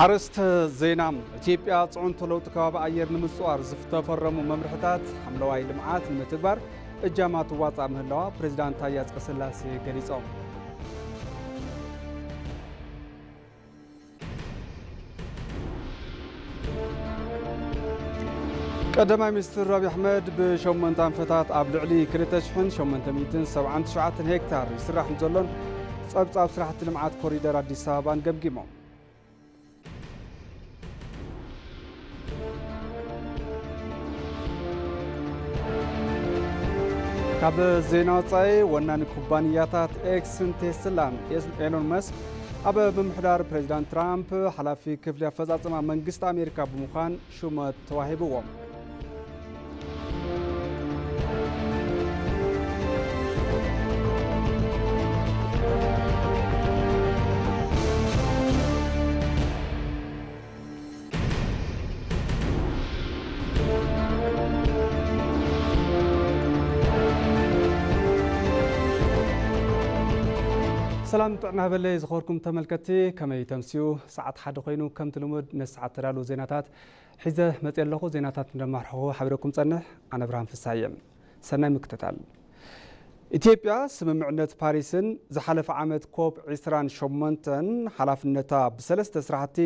ኣርእስተ ዜና። ኢትዮጵያ ጽዕንቶ ለውጢ ከባቢ ኣየር ንምጽዋር ዝተፈረሙ መምርሕታት ሓምለዋይ ልምዓት ንምትግባር እጃማ ትዋጻእ ምህላዋ ፕሬዚዳንት ታዬ ኣጽቀስላሴ ገሊጾም። ቀዳማይ ሚኒስትር ኣብይ ኣሕመድ ብሸሞንተ ኣንፈታት ኣብ ልዕሊ ክልተ ሽሕን ሸሞንተ ሚእትን ሰብዓን ትሽዓተን ሄክታር ይስራሕ ንዘሎን ጸብጻብ ስራሕቲ ልምዓት ኮሪደር ኣዲስ ኣበባን ገምጊሞም። ካብ ዜና ወጻኢ፣ ወናኒ ኩባንያታት ኤክስን ቴስላን ኤሎን መስክ ኣብ ምምሕዳር ፕሬዚዳንት ትራምፕ ሓላፊ ክፍሊ ኣፈጻጽማ መንግስቲ ኣሜሪካ ብምዃን ሹመት ተዋሂብዎም። ሰላም ጥዕና በለይ ዝኸበርኩም ተመልከትቲ፣ ከመይ ተምስዩ? ሰዓት ሓደ ኮይኑ ከምቲ ልሙድ ነቲ ሰዓት ተዳለዉ ዜናታት ሒዘ መፅየ ኣለኹ። ዜናታት እንደማርሕኹ ሓቢረኩም ፀንሕ ኣነ ብርሃን ፍሳየ። ሰናይ ምክትታል። ኢትዮጵያ ስምምዕነት ፓሪስን ዝሓለፈ ዓመት ኮፕ ዒስራን ሸሞንተን ሓላፍነታ ብሰለስተ ስራሕቲ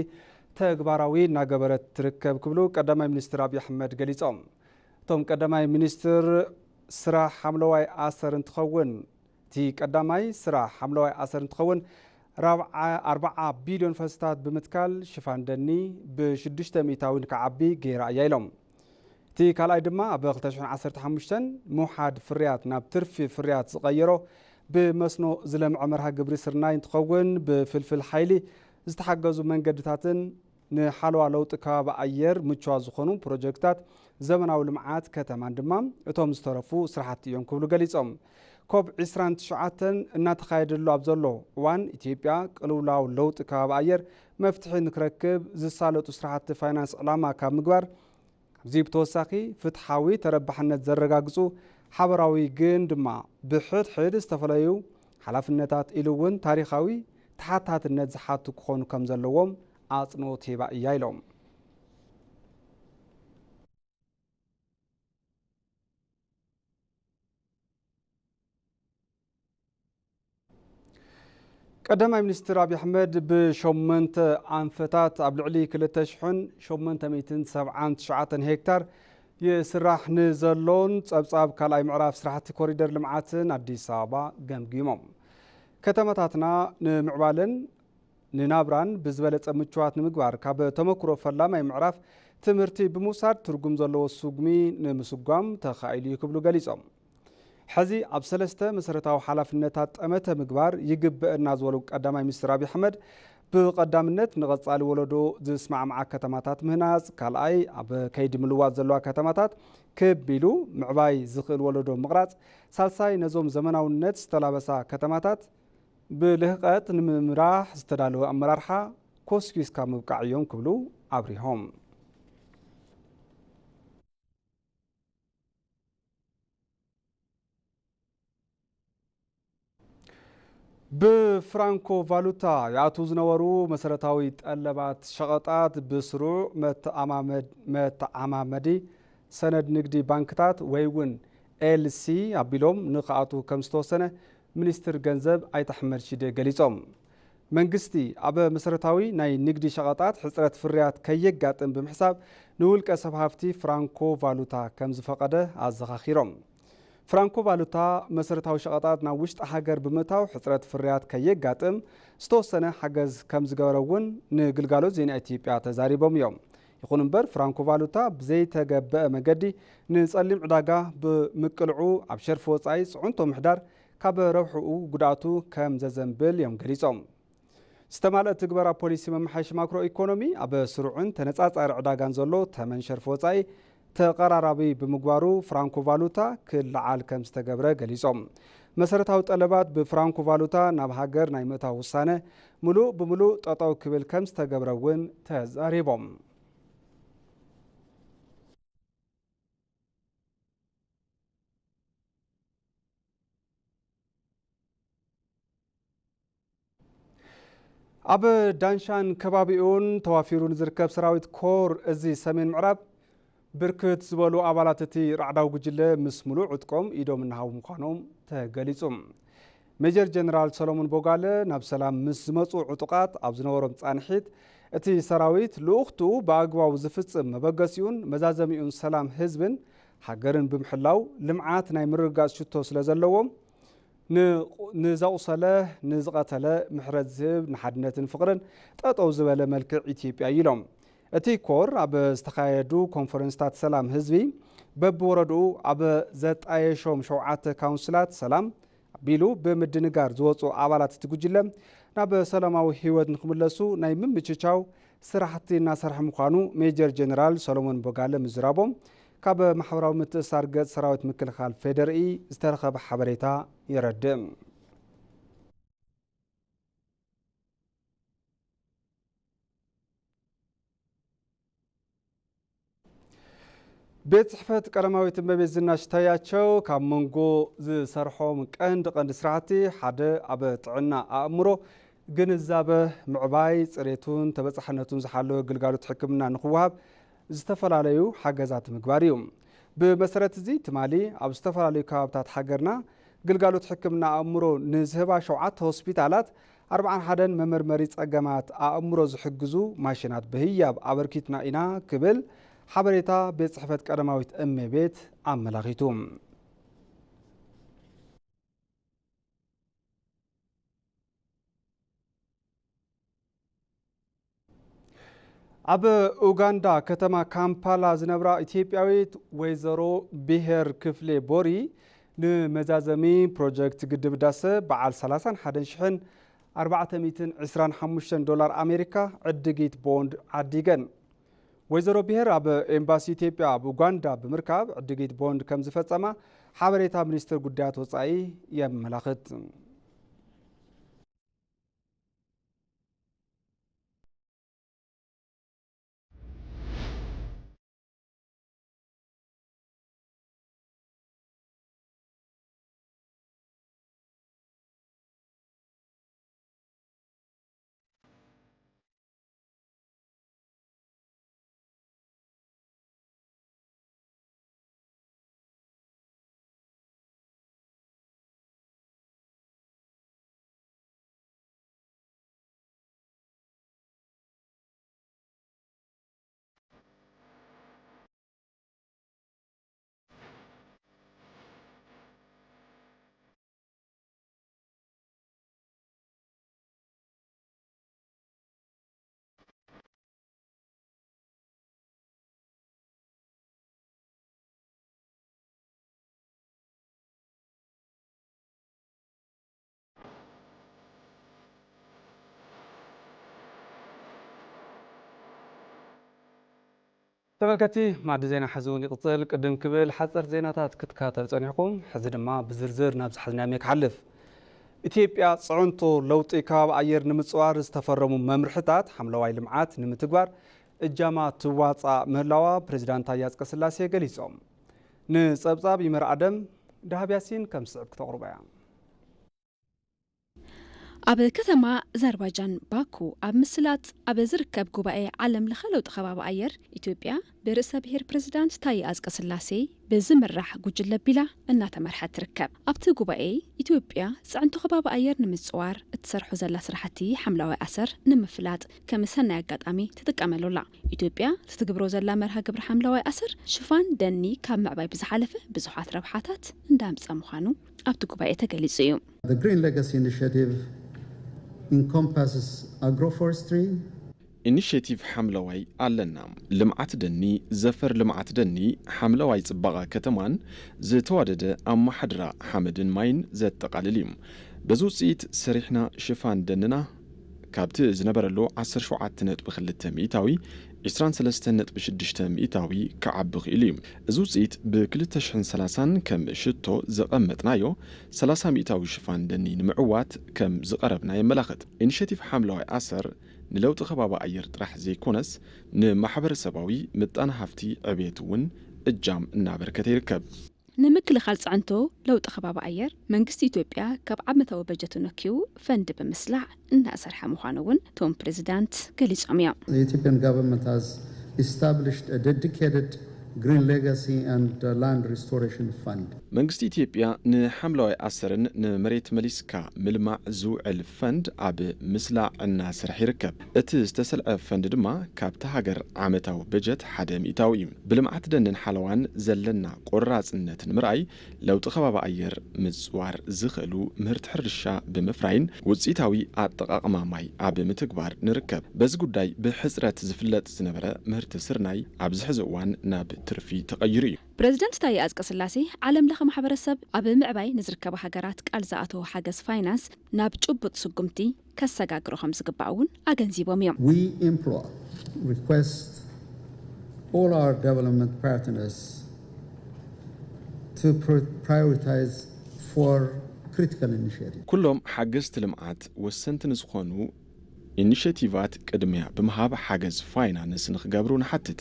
ተግባራዊ እናገበረት ትርከብ ክብሉ ቀዳማይ ሚኒስትር ኣብይ ኣሕመድ ገሊጾም። እቶም ቀዳማይ ሚኒስትር ስራሕ ሓምለዋይ ኣሰር እንትኸውን፣ እቲ ቀዳማይ ስራሕ ሓምለዋይ ኣሰር እንትኸውን፣ ራብዓ ኣርባዓ ቢልዮን ፈስታት ብምትካል ሽፋን ደኒ ብሽዱሽተ ሚእታዊ ንክዓቢ ገይራ እያ ኢሎም። እቲ ካልኣይ ድማ ኣብ ክልተ ሽሕን ዓሰርተ ሓሙሽተን ምውሓድ ፍርያት ናብ ትርፊ ፍርያት ዝቐየሮ ብመስኖ ዝለምዐ መርሃ ግብሪ ስርናይ እንትኸውን፣ ብፍልፍል ሓይሊ ዝተሓገዙ መንገድታትን ንሓለዋ ለውጢ ከባቢ ኣየር ምቹዋት ዝኾኑ ፕሮጀክታት ዘመናዊ ልምዓት ከተማን ድማ እቶም ዝተረፉ ስራሕቲ እዮም ክብሉ ገሊጾም። ኮፕ ዒስራን ትሽዓተን እናተኻየደሉ ኣብ ዘሎ እዋን፣ ኢትዮጵያ ቅልውላው ለውጢ ከባቢ ኣየር መፍትሒ ንክረክብ ዝሳለጡ ስራሕቲ ፋይናንስ ዕላማ ካብ ምግባር፣ ካብዚ ብተወሳኺ ፍትሓዊ ተረባሕነት ዘረጋግጹ ሓበራዊ ግን ድማ ብሕድሕድ ዝተፈላለዩ ሓላፍነታት ኢሉ እውን ታሪኻዊ ተሓታትነት ዝሓቱ ክኾኑ ከም ዘለዎም ኣጽንኦት ሂባ እያ ኢሎም። ቀዳማይ ሚኒስትር ኣብይ ኣሕመድ ብሸሞንተ ኣንፈታት ኣብ ልዕሊ ክልተ ሽሕን ሸሞንተ ሚእትን ሰብዓን ትሽዓተን ሄክታር ይስራሕ ንዘሎን ጸብጻብ ካልኣይ ምዕራፍ ስራሕቲ ኮሪደር ልምዓትን ኣዲስ ኣበባ ገምጊሞም። ከተማታትና ንምዕባለን ንናብራን ብዝበለጸ ምቹዋት ንምግባር ካብ ተመክሮ ፈላማይ ምዕራፍ ትምህርቲ ብምውሳድ ትርጉም ዘለዎ ስጉሚ ንምስጓም ተኻኢሉ እዩ ክብሉ ገሊጾም። ሕዚ ኣብ ሰለስተ መሰረታዊ ሓላፍነታት ጠመተ ምግባር ይግበአና ዝበሉ ቀዳማይ ሚኒስትር ኣብይ ኣሕመድ፣ ብቐዳምነት ንቐጻሊ ወለዶ ዝስማዕምዓ ከተማታት ምህናጽ፣ ካልኣይ ኣብ ከይዲ ምልዋጥ ዘለዋ ከተማታት ክብ ኢሉ ምዕባይ ዝኽእል ወለዶ ምቕራጽ፣ ሳልሳይ ነዞም ዘመናውነት ዝተላበሳ ከተማታት ብልህቐት ንምምራሕ ዝተዳለወ ኣመራርሓ ኮስኪስካ ምብቃዕ እዮም ክብሉ ኣብሪሆም። ብፍራንኮ ቫሉታ ይኣትዉ ዝነበሩ መሰረታዊ ጠለባት ሸቐጣት ብስሩዕ መተኣማመድ-፣ መተዓማመዲ ሰነድ ንግዲ ባንክታት ወይ እውን ኤልሲ ኣቢሎም ንክኣትዉ ከም ዝተወሰነ ሚኒስትር ገንዘብ ኣይተ ኣሕመድ ሺዴ ገሊጾም። መንግስቲ ኣብ መሰረታዊ ናይ ንግዲ ሸቐጣት ሕጽረት ፍርያት ከየጋጥም ብምሕሳብ ንውልቀ ሰብ ሃፍቲ ፍራንኮ ቫሉታ ከም ዝፈቐደ ኣዘኻኺሮም። ፍራንኮ ቫሉታ መሰረታዊ ሸቐጣት ናብ ውሽጢ ሃገር ብምእታው ሕጽረት ፍርያት ከየጋጥም ዝተወሰነ ሓገዝ ከም ዝገበረ እውን ንግልጋሎት ዜና ኢትዮጵያ ተዛሪቦም እዮም። ይኹን እምበር ፍራንኮ ቫሉታ ብዘይተገበአ መገዲ ንጸሊም ዕዳጋ ብምቅልዑ ኣብ ሸርፊ ወጻኢ ጽዕንቶ ምሕዳር ካብ ረብሕኡ ጉድኣቱ ከም ዘዘንብል እዮም ገሊጾም። ዝተማልአ ትግበራ ፖሊሲ መመሓየሺ ማክሮ ኢኮኖሚ ኣብ ስሩዕን ተነጻጻሪ ዕዳጋን ዘሎ ተመን ሸርፊ ወጻኢ ተቐራራቢ ብምግባሩ ፍራንኮ ቫሉታ ክለዓል ከም ዝተገብረ ገሊጾም። መሰረታዊ ጠለባት ብፍራንኮ ቫሉታ ናብ ሃገር ናይ ምእታው ውሳነ ምሉእ ብምሉእ ጠጠው ክብል ከም ዝተገብረ እውን ተዛሪቦም። ኣብ ዳንሻን ከባቢኡን ተዋፊሩ ንዝርከብ ሰራዊት ኮር እዚ ሰሜን ምዕራብ ብርክት ዝበሉ ኣባላት እቲ ራዕዳዊ ጉጅለ ምስ ሙሉእ ዕጥቆም ኢዶም እናሃቡ ምዃኖም ተገሊጹ። ሜጀር ጀነራል ሰሎሞን ቦጋለ ናብ ሰላም ምስ ዝመጹ ዕጡቓት ኣብ ዝነበሮም ጻንሒት፣ እቲ ሰራዊት ልኡኽቱ ብኣግባቡ ዝፍጽም መበገሲኡን መዛዘሚኡን ሰላም ህዝብን ሃገርን ብምሕላው ልምዓት ናይ ምርግጋጽ ሽቶ ስለ ዘለዎም፣ ን-፣ ንዘቑሰለ፣ ንዝቐተለ ምሕረት ዝህብ፣ ንሓድነትን ፍቕርን ጠጠው ዝበለ መልክዕ ኢትዮጵያ እዩ ኢሎም። እቲ ኮር ኣብ ዝተኻየዱ ኮንፈረንስታት ሰላም ህዝቢ በብወረድኡ ኣብ ዘጣየሾም ሸውዓተ ካውንስላት ሰላም ኣቢሉ ብምድንጋር ዝወፁ ኣባላት እቲ ጉጅለ ናብ ሰላማዊ ህይወት ንክምለሱ ናይ ምምችቻው ስራሕቲ እናሰርሐ ምዃኑ ሜጀር ጀነራል ሰሎሞን ቦጋለ ምዝራቦም ካብ ማሕበራዊ ምትእስሳር ገጽ ሰራዊት ምክልኻል ፌደርኢ ዝተረኸበ ሓበሬታ የረድእ። ቤት ጽሕፈት ቀዳማዊት እመቤት ዝናሽ ታያቸው ካብ መንጎ ዝሰርሖም ቀንዲ ቀንዲ ስራሕቲ ሓደ ኣብ ጥዕና ኣእምሮ ግንዛበ ምዕባይ፣ ጽሬቱን ተበጻሕነቱን ዝሓለወ ግልጋሎት ሕክምና ንኽወሃብ ዝተፈላለዩ ሓገዛት ምግባር እዩ። ብመሰረት እዚ ትማሊ ኣብ ዝተፈላለዩ ከባብታት ሃገርና ግልጋሎት ሕክምና ኣእምሮ ንዝህባ ሸውዓተ ሆስፒታላት ኣርብዓን ሓደን መመርመሪ ጸገማት ኣእምሮ ዝሕግዙ ማሽናት ብህያብ ኣበርኪትና ኢና ክብል ሓበሬታ ቤት ጽሕፈት ቀዳማዊት እመቤት ኣመላኺቱ። ኣብ ኡጋንዳ ከተማ ካምፓላ ዝነብራ ኢትዮጵያዊት ወይዘሮ ብሄር ክፍሌ ቦሪ ንመዛዘሚ ፕሮጀክት ግድብ ህዳሰ በዓል ሰላሳን ሓደን ሽሕን ኣርባዕተ ሚእትን ዕስራን ሓሙሽተን ዶላር ኣሜሪካ ዕድጊት ቦንድ ዓዲገን። ወይዘሮ ብሄር ኣብ ኤምባሲ ኢትዮጵያ ኣብ ኡጋንዳ ብምርካብ ዕድጊት ቦንድ ከም ዝፈጸማ ሓበሬታ ሚኒስትር ጉዳያት ወጻኢ የመላኽት። ተመልከቲ፣ ማዕዲ ዜና ሕዚ እውን ይቕጽል። ቅድም ክብል ሓጸርቲ ዜናታት ክትከታተሉ ጸኒሕኩም፣ ሕዚ ድማ ብዝርዝር ናብ ዝሓዝናዮም ክሓልፍ። ኢትዮጵያ ጽዕንቶ ለውጢ ከባቢ ኣየር ንምጽዋር ዝተፈረሙ መምርሕታት ሓምለዋይ ልምዓት ንምትግባር እጃማ ትዋጻእ ምህላዋ ፕሬዚዳንት ታዬ ኣጽቀስላሴ ገሊጾም። ንጸብጻብ ይመር ኣደም፣ ደሃብ ያሲን ከም ዝስዕብ ክተቕርቦ እያ። ኣብ ከተማ ኣዘርባጃን ባኩ ኣብ ምስላጥ ኣብ ዝርከብ ጉባኤ ዓለም ለኸ ለውጢ ከባቢ ኣየር፣ ኢትዮጵያ ብርእሰ ብሔር ፕሬዚዳንት ታዬ ኣጽቀስላሴ ብዝምራሕ ጉጅለ ቢላ እናተመርሐት ትርከብ። ኣብቲ ጉባኤ፣ ኢትዮጵያ ጽዕንቶ ከባቢ ኣየር ንምጽዋር እትሰርሖ ዘላ ስራሕቲ ሓምለዋይ ኣሰር ንምፍላጥ ከም ሰናይ ኣጋጣሚ ትጥቀመሉ ኣላ። ኢትዮጵያ ትትግብሮ ዘላ መርሃ ግብሪ ሓምለዋይ ኣሰር ሽፋን ደኒ ካብ ምዕባይ ብዝሓለፈ ብዙሓት ረብሓታት እንዳምጸ ምዃኑ ኣብቲ ጉባኤ ተገሊጹ እዩ። The Green Legacy Initiative encompasses agroforestry, ኢኒሼቲቭ ሓምለዋይ ኣለና። ልምዓት ደኒ፣ ዘፈር ልምዓት ደኒ፣ ሓምለዋይ ጽባቐ ከተማን ዝተዋደደ ኣመሓድራ ሓመድን ማይን ዘጠቓልል እዩ። በዚ ውጽኢት ሰሪሕና ሽፋን ደንና ካብቲ ዝነበረሉ ዓሰርተ ሸውዓተ ነጥቢ ክልተ ሚእታዊ ዕስራን ሰለስተን ነጥቢ ሽዱሽተ ሚእታዊ ክዓቢ ክኢሉ እዩ። እዚ ውጽኢት ብ ክልተ ሽሕን ሰላሳን ከም ሽቶ ዘቐመጥናዮ ሰላሳ ሚእታዊ ሽፋን ደኒ ንምዕዋት ከም ዝቐረብና የመላኽት። ኢኒሼቲቭ ሓምለዋይ ኣሰር ንለውጢ ከባቢ ኣየር ጥራሕ ዘይኮነስ ንማሕበረሰባዊ ምጣነ ሃፍቲ ዕብየት እውን እጃም እናበርከተ ይርከብ። ንምክልኻል ፅዕንቶ ለውጢ ከባቢ ኣየር መንግስቲ ኢትዮጵያ ካብ ዓመታዊ በጀቱ ነኪዩ ፈንድ ብምስላዕ እናሰርሐ ምዃኑ እውን እቶም ፕሬዚዳንት ገሊፆም እዮም። The Ethiopian government has established a dedicated Green Legacy and uh, Land Restoration Fund. መንግስቲ ኢትዮጵያ ንሓምለዋይ ኣሰርን ንመሬት መሊስካ ምልማዕ ዝውዕል ፈንድ ኣብ ምስላዕ እናሰርሐ ይርከብ። እቲ ዝተሰልዐ ፈንድ ድማ ካብቲ ሃገር ዓመታዊ በጀት ሓደ ሚእታዊ እዩ። ብልምዓት ደንን ሓለዋን ዘለና ቆራፅነት ንምርኣይ ለውጢ ከባቢ ኣየር ምፅዋር ዝኽእሉ ምህርቲ ሕርሻ ብምፍራይን ውፅኢታዊ ኣጠቓቕማ ማይ ኣብ ምትግባር ንርከብ። በዚ ጉዳይ ብሕፅረት ዝፍለጥ ዝነበረ ምህርቲ ስርናይ ኣብዚ ሕዚ እዋን ናብ ትርፊ ተቐይሩ እዩ። ፕሬዚደንት ታዬ ኣጽቀስላሴ ዓለም ለኸ ማሕበረሰብ ኣብ ምዕባይ ንዝርከባ ሃገራት ቃል ዝኣተወ ሓገዝ ፋይናንስ ናብ ጭቡጥ ስጉምቲ ከሰጋግሮ ከም ዝግባእ እውን ኣገንዚቦም እዮም። We implore, request all our development partners to prioritize four critical initiatives. ኩሎም ሓገዝቲ ልምዓት ወሰንቲ ንዝኾኑ ኢኒሼቲቫት ቅድሚያ ብምሃብ ሓገዝ ፋይናንስ ንክገብሩ ንሓትት።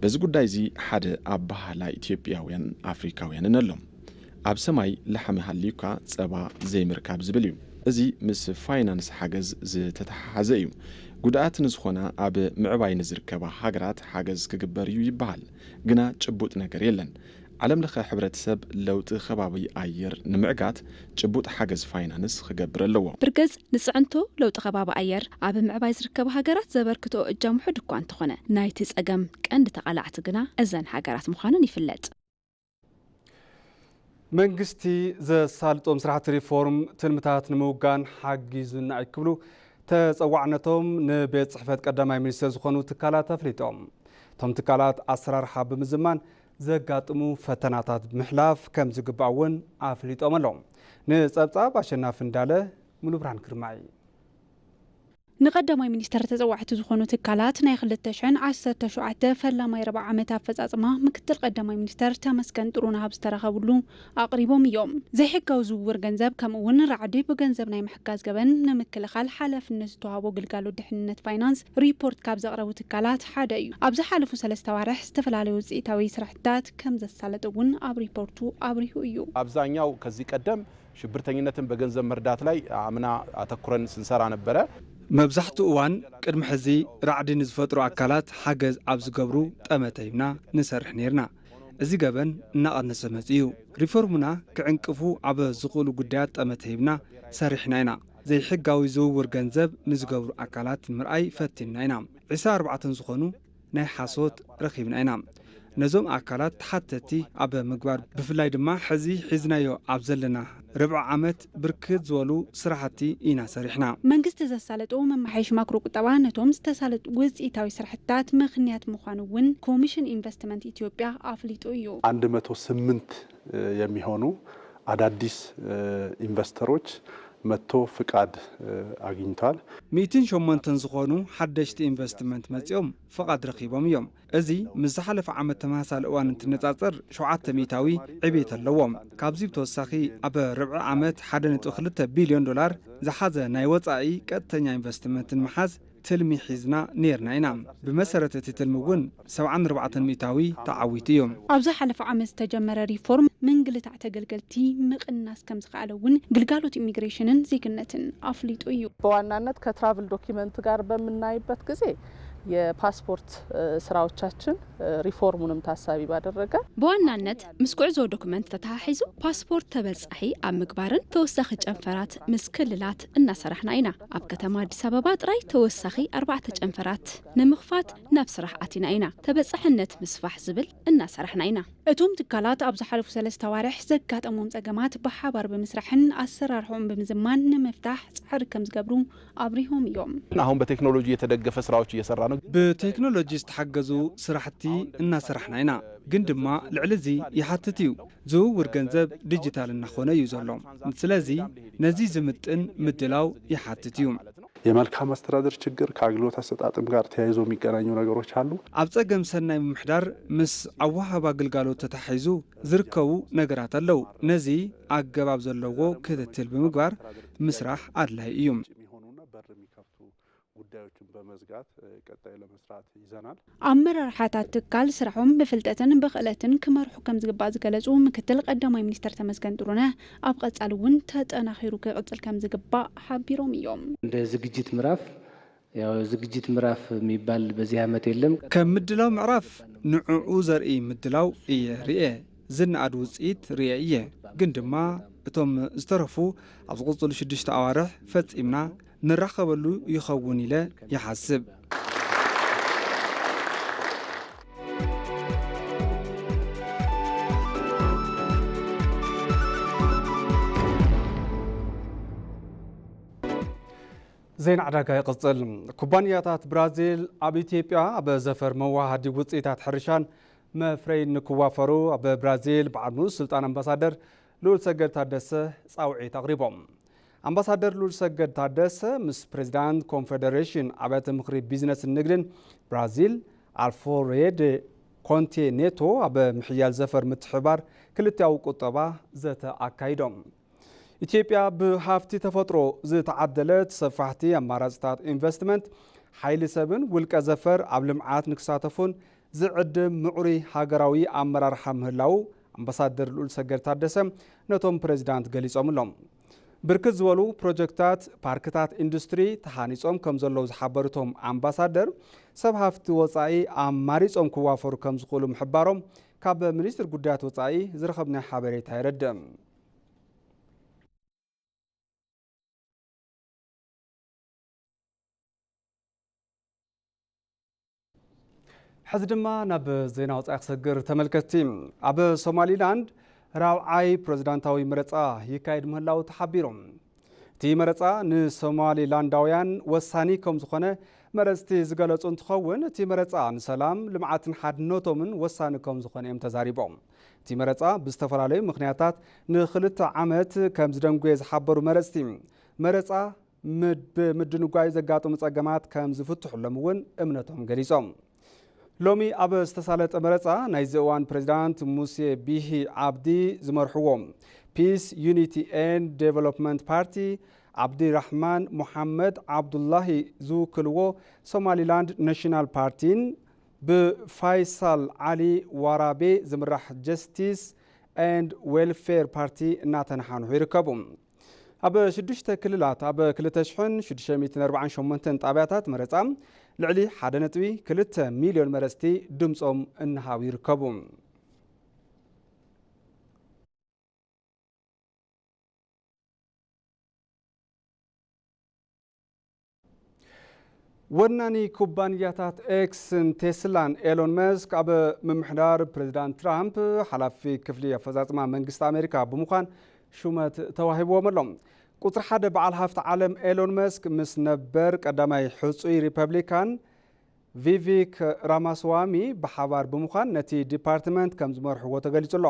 በዚ ጉዳይ እዚ ሓደ ኣበሃህላ ኢትዮጵያውያን ኣፍሪካውያንን ኣሎ። ኣብ ሰማይ ላሕሚ ሃልዩካ ጸባ ዘይምርካብ ዝብል እዩ። እዚ ምስ ፋይናንስ ሓገዝ ዝተተሓሓዘ እዩ። ጉድኣት ንዝኾና ኣብ ምዕባይ ንዝርከባ ሃገራት ሓገዝ ክግበር እዩ ይበሃል፣ ግና ጭቡጥ ነገር የለን። ዓለም ለኸ ሕብረተሰብ ለውጢ ከባቢ ኣየር ንምዕጋት ጭቡጥ ሓገዝ ፋይናንስ ክገብር ኣለዎ። ብርገጽ ንጽዕንቶ ለውጢ ከባቢ ኣየር ኣብ ምዕባይ ዝርከባ ሃገራት ዘበርክትኦ እጃም ውሑድ እኳ እንተኾነ ናይቲ ጸገም ቀንዲ ተቓላዕቲ ግና እዘን ሃገራት ምዃነን ይፍለጥ። መንግስቲ ዘሳልጦም ስራሕቲ ሪፎርም ትልምታት ንምውጋን ሓጊዙና እዩ ክብሉ ተፀዋዕነቶም ንቤት ፅሕፈት ቀዳማይ ሚኒስትር ዝኾኑ ትካላት ኣፍሊጦም። እቶም ትካላት ኣሰራርሓ ብምዝማን ዘጋጥሙ ፈተናታት ምሕላፍ ከም ዝግባእ እውን ኣፍሊጦም ኣለዉ። ንፀብፃብ ኣሸናፊ እንዳለ ሙሉብርሃን ግርማይ። ንቀዳማይ ሚኒስተር ተጸዋዕቲ ዝኾኑ ትካላት ናይ ክልተ ሽሕን ዓሰርተ ሸውዓተ ፈላማይ ርብዓ ዓመት ኣፈጻጽማ ምክትል ቀዳማይ ሚኒስተር ተመስገን ጥሩነህ ኣብ ዝተረኸብሉ ኣቕሪቦም እዮም። ዘይሕጋዊ ዝውውር ገንዘብ ከምኡ እውን ራዕዲ ብገንዘብ ናይ ምሕጋዝ ገበን ንምክልኻል ሓላፍነት ዝተዋህቦ ግልጋሎት ድሕንነት ፋይናንስ ሪፖርት ካብ ዘቕረቡ ትካላት ሓደ እዩ። ኣብ ዝሓለፉ ሰለስተ ኣዋርሕ ዝተፈላለዩ ውፅኢታዊ ስራሕትታት ከም ዘሳለጡ እውን ኣብ ሪፖርቱ ኣብሪሁ እዩ። አብዛኛው ከዚህ ቀደም ሽብርተኝነትን በገንዘብ መርዳት ላይ አምና አተኩረን ስንሰራ ነበረ። መብዛሕትኡ እዋን ቅድሚ ሕዚ ራዕዲ ንዝፈጥሩ ኣካላት ሓገዝ ኣብ ዝገብሩ ጠመተ ሂብና ንሰርሕ ነይርና። እዚ ገበን እናቐነሰ መጺኡ እዩ። ሪፎርምና ክዕንቅፉ ኣብ ዝኽእሉ ጉዳያት ጠመተ ሂብና ሰሪሕና ኢና። ዘይሕጋዊ ዝውውር ገንዘብ ንዝገብሩ ኣካላት ንምርኣይ ፈቲንና ኢና። ዕስራ ኣርባዕተ ዝኾኑ ናይ ሓሶት ረኺብና ኢና። ነዞም ኣካላት ተሓተቲ ኣብ ምግባር ብፍላይ ድማ ሕዚ ሒዝናዮ ኣብ ዘለና ርብዒ ዓመት ብርክት ዝበሉ ስራሕቲ ኢና ሰሪሕና። መንግስቲ ዘሳለጦ መመሓየሺ ማክሮ ቁጠባ ነቶም ዝተሳለጡ ውፅኢታዊ ስራሕትታት ምኽንያት ምዃኑ እውን ኮሚሽን ኢንቨስትመንት ኢትዮጵያ ኣፍሊጡ እዩ። አንድ መቶ ስምንት የሚሆኑ አዳዲስ ኢንቨስተሮች መጥቶ ፍቃድ አግኝቷል። ሚእትን ሸሞንተን ዝኾኑ ሓደሽቲ ኢንቨስትመንት መጺኦም ፍቓድ ረኺቦም እዮም። እዚ ምስ ዝሓለፈ ዓመት ተመሳሳሊ እዋን እንትነጻጸር ሸውዓተ ሚእታዊ ዕቤት ኣለዎ። ካብዚ ብተወሳኺ ኣብ ርብዒ ዓመት ሓደ ነጥቢ ክልተ ቢልዮን ዶላር ዝሓዘ ናይ ወጻኢ ቀጥተኛ ኢንቨስትመንት ንምሓዝ ትልሚ ሒዝና ነይርና ኢና። ብመሰረት እቲ ትልሚ እውን ሰብዓን ኣርባዕተን ሚእታዊ ተዓዊቱ እዩ። ኣብ ዝሓለፈ ዓመት ዝተጀመረ ሪፎርም ምንግልታዕ ተገልገልቲ ምቕናስ ከም ዝኸኣለ እውን ግልጋሎት ኢሚግሬሽንን ዜግነትን ኣፍሊጡ እዩ። በዋናነት ከትራቭል ዶኪመንት ጋር በምናይበት ጊዜ የፓስፖርት ስራዎቻችን ሪፎርሙንም ታሳቢ ባደረገ በዋናነት ምስ ጉዕዞ ዶክመንት ተተሓሒዙ ፓስፖርት ተበፃሒ ኣብ ምግባርን ተወሳኺ ጨንፈራት ምስ ክልላት እናሰራሕና ኢና። ኣብ ከተማ ኣዲስ ኣበባ ጥራይ ተወሳኺ ኣርባዕተ ጨንፈራት ንምኽፋት ናብ ስራሕ ኣቲና ኢና። ተበፃሕነት ምስፋሕ ዝብል እናሰራሕና ኢና። እቶም ትካላት ኣብ ዝሓለፉ ሰለስተ ኣዋርሕ ዘጋጠሞም ፀገማት ብሓባር ብምስራሕን ኣሰራርሕኦም ብምዝማን ንምፍታሕ ፃዕሪ ከም ዝገብሩ ኣብሪሆም እዮም። አሁን በቴክኖሎጂ የተደገፈ ስራዎች እየሰራ ነው። ብቴክኖሎጂ ዝተሓገዙ ስራሕቲ እናሰራሕና ኢና፣ ግን ድማ ልዕሊ እዚ ይሓትት እዩ። ዝውውር ገንዘብ ዲጂታል እናኾነ እዩ ዘሎ። ስለዚ ነዚ ዝምጥን ምድላው ይሓትት እዩ። የመልካም አስተዳደር ችግር ከአገልግሎት አሰጣጥም ጋር ተያይዞ የሚገናኙ ነገሮች አሉ። ኣብ ጸገም ሰናይ ምምሕዳር ምስ ኣወሃባ ግልጋሎት ተታሒዙ ዝርከቡ ነገራት ኣለዉ። ነዚ ኣገባብ ዘለዎ ክትትል ብምግባር ምስራሕ ኣድላይ እዩ። ጉዳዮችን በመዝጋት ቀጣይ ለመስራት ይዘናል። ኣመራርሓታት ትካል ስራሖም ብፍልጠትን ብኽእለትን ክመርሑ ከም ዝግባእ ዝገለጹ ምክትል ቀዳማይ ሚኒስትር ተመስገን ጥሩነህ፣ ኣብ ቀጻሊ እውን ተጠናኺሩ ክቕጽል ከም ዝግባእ ሓቢሮም እዮም። እንደ ዝግጅት ምዕራፍ፣ ያው ዝግጅት ምዕራፍ የሚባል በዚህ ዓመት የለም። ከም ምድላው ምዕራፍ ንዕኡ ዘርኢ ምድላው እየ ርኤ። ዝነኣድ ውፅኢት ርኤ እየ። ግን ድማ እቶም ዝተረፉ ኣብ ዝቕፅሉ ሽዱሽተ ኣዋርሕ ፈፂምና ንራኸበሉ ይኸውን ኢለ ይሓስብ። ዜና ዕዳጋ ይቕጽል። ኩባንያታት ብራዚል ኣብ ኢትዮጵያ ኣብ ዘፈር መዋሃዲ ውፅኢታት ሕርሻን መፍረይን ንክዋፈሩ ኣብ ብራዚል በዓል ሙሉእ ስልጣን ኣምባሳደር ልኡል ሰገድ ታደሰ ፃውዒት ኣቕሪቦም። ኣምባሳደር ልኡል ሰገድ ታደሰ ምስ ፕሬዚዳንት ኮንፌደሬሽን ኣብያተ ምኽሪ ቢዝነስን ንግድን ብራዚል ኣልፍሬድ ኮንቴ ኔቶ ኣብ ምሕያል ዘፈር ምትሕብባር ክልቲኣዊ ቁጠባ ዘተ ኣካይዶም። ኢትዮጵያ ብሃፍቲ ተፈጥሮ ዝተዓደለት ሰፋሕቲ ኣማራፅታት ኢንቨስትመንት ሓይሊ ሰብን ውልቀ ዘፈር ኣብ ልምዓት ንክሳተፉን ዝዕድም ምዕሩይ ሃገራዊ ኣመራርሓ ምህላዉ ኣምባሳደር ልኡል ሰገድ ታደሰ ነቶም ፕሬዚዳንት ገሊፆምሎም። ብርክት ዝበሉ ፕሮጀክታት ፓርክታት ኢንዱስትሪ ተሃኒፆም ከም ዘለዉ ዝሓበሩ እቶም ኣምባሳደር ሰብ ሃፍቲ ወፃኢ ኣማሪፆም ክዋፈሩ ከም ዝኽእሉ ምሕባሮም ካብ ሚኒስትር ጉዳያት ወፃኢ ዝረኸብናዮ ሓበሬታ የረድእ። ሕዚ ድማ ናብ ዜና ወፃኢ ክሰግር። ተመልከትቲ፣ ኣብ ሶማሊላንድ ራብዓይ ፕሬዝዳንታዊ መረፃ ይካየድ ምህላው ተሓቢሩ። እቲ መረፃ ንሶማሊላንዳውያን ወሳኒ ከም ዝኾነ መረፅቲ ዝገለፁ እንትኸውን፣ እቲ መረፃ ንሰላም፣ ልምዓትን ሓድነቶምን ወሳኒ ከም ዝኾነ እዮም ተዛሪቦም። እቲ መረፃ ብዝተፈላለዩ ምኽንያታት ንክልተ ዓመት ከም ዝደንጉየ ዝሓበሩ መረፅቲ፣ መረፃ ምድ- ብምድንጓይ ዘጋጥሙ ፀገማት ከም ዝፍትሑሎም እውን እምነቶም ገሊፆም። ሎሚ ኣብ ዝተሳለጠ መረፃ ናይዚ እዋን ፕሬዚዳንት ሙሴ ቢሂ ዓብዲ ዝመርሕዎ ፒስ ዩኒቲ ኤንድ ዴቨሎፕመንት ፓርቲ፣ ዓብዲ ራሕማን ሙሓመድ ዓብዱላሂ ዝውክልዎ ሶማሊላንድ ናሽናል ፓርቲን ብፋይሳል ዓሊ ዋራቤ ዝምራሕ ጀስቲስ ኤንድ ዌልፌር ፓርቲ እናተነሓንሑ ይርከቡ። ኣብ ሽዱሽተ ክልላት ኣብ ክልተ ሽሕን ሽዱሽተ ሚእትን ኣርባዓን ሸሞንተን ጣብያታት መረፃ ልዕሊ ሓደ ነጥቢ ክልተ ሚልዮን መረፅቲ ድምፆም እናሃቡ ይርከቡ። ወናኒ ኩባንያታት ኤክስን ቴስላን ኤሎን መስክ ኣብ ምምሕዳር ፕሬዚዳንት ትራምፕ ሓላፊ ክፍሊ ኣፈፃፅማ መንግስቲ ኣሜሪካ ብምዃን ሹመት ተዋሂብዎም ኣሎ። ቁፅሪ ሓደ በዓል ሃፍቲ ዓለም ኤሎን መስክ ምስ ነበር ቀዳማይ ሕፁይ ሪፐብሊካን ቪቪክ ራማስዋሚ ብሓባር ብምዃን ነቲ ዲፓርትመንት ከም ዝመርሕዎ ተገሊጹ ኣሎ።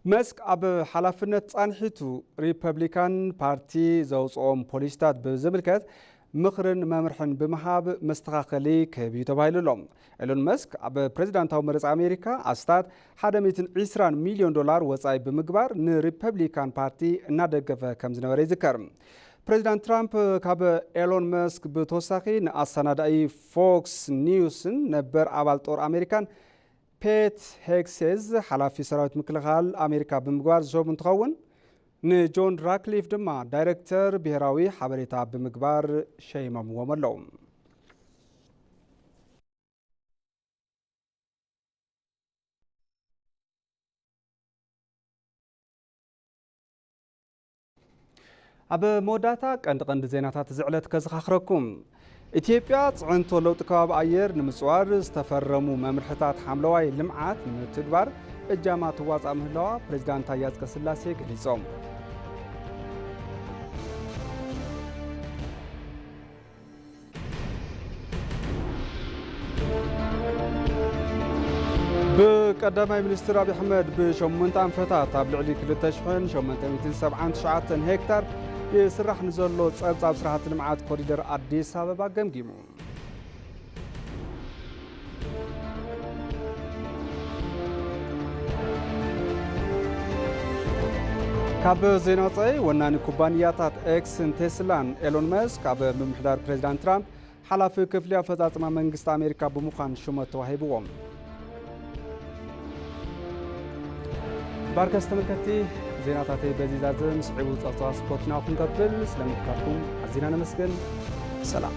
መስክ ኣብ ሓላፍነት ጻንሒቱ ሪፐብሊካን ፓርቲ ዘውፅኦም ፖሊሲታት ብዝምልከት ምኽርን መምርሕን ብምሃብ መስተኻኸሊ ክህብ እዩ ተባሂሉ ኣሎ። ኤሎን መስክ ኣብ ፕሬዚዳንታዊ መረፃ ኣሜሪካ ኣስታት ሓደ ሚእትን ዕስራን ሚልዮን ዶላር ወፃኢ ብምግባር ንሪፐብሊካን ፓርቲ እናደገፈ ከም ዝነበረ ይዝከር። ፕሬዚዳንት ትራምፕ ካብ ኤሎን መስክ ብተወሳኺ ንኣሰናዳኢ ፎክስ ኒውስን ነበር ኣባል ጦር ኣሜሪካን ፔት ሄግሴዝ ሓላፊ ሰራዊት ምክልኻል ኣሜሪካ ብምግባር ዝሸሙ እንትኸውን፣ ንጆን ራክሊፍ ድማ ዳይሬክተር ብሄራዊ ሓበሬታ ብምግባር ሸይሞምዎም ኣለዉ። ኣብ መወዳእታ ቀንዲ ቀንዲ ዜናታት እዚ ዕለት ከዘኻኽረኩም። ኢትዮጵያ ፅዕንቶ ለውጢ ከባቢ ኣየር ንምፅዋር ዝተፈረሙ መምርሕታት ሓምለዋይ ልምዓት ንምትግባር እጃማ ትዋፃእ ምህላዋ ፕሬዚዳንት ታዬ ኣፅቀስላሴ ገሊፆም። ብቀዳማይ ሚኒስትር ኣብይ ኣሕመድ ብሸሞንተ ኣንፈታት ኣብ ልዕሊ ክልተ ሽሕን ሸሞንተ ሚእትን ሰብዓን ትሽዓተን ሄክታር ይስራሕ ንዘሎ ጸብጻብ ስራሕቲ ልምዓት ኮሪደር ኣዲስ ኣበባ ገምጊሙ። ካብ ዜና ወጻኢ፣ ወናኒ ኩባንያታት ኤክስን ቴስላን ኤሎን መስክ ኣብ ምምሕዳር ፕሬዚዳንት ትራምፕ ሓላፊ ክፍሊ ኣፈጻጽማ መንግስቲ ኣሜሪካ ብምዃን ሹመት ተዋሂብዎም። ባርከስ ተመልከትቲ፣ ዜናታተይ በዚ ዛዘም ስዒቡ ጸብጻብ ስፖርት ናኹም ከብል ስለምትካትኩም ኣዚና ነመስግን። ሰላም።